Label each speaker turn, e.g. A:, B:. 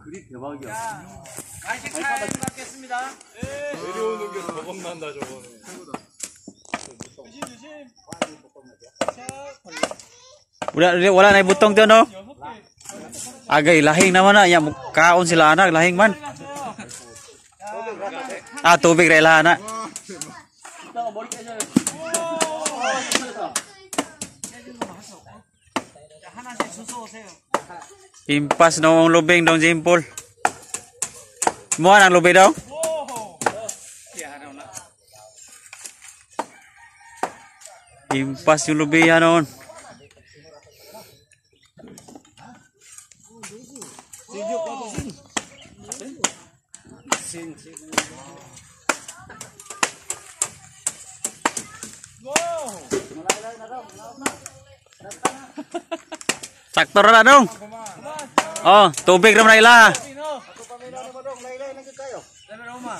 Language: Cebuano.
A: 그립 대박이야.
B: 간식 타임 갖겠습니다.
C: 내려오는 게 더 겁난다, 저거는.
B: 조심 조심.
D: Wala wala na ibutong to, no? Agay lahing naman na ya kaon sila anak lahing man. Ah, tubig ra ila na.
A: 머리 깨져요.
B: 하나씩 주워 오세요.
D: Impas noong lubing dong jimpol. Mo ang lubi daw? Impas yung lubihan noon. Sakto ra na dong. Oh, tubig ra man na ila.
B: Roma.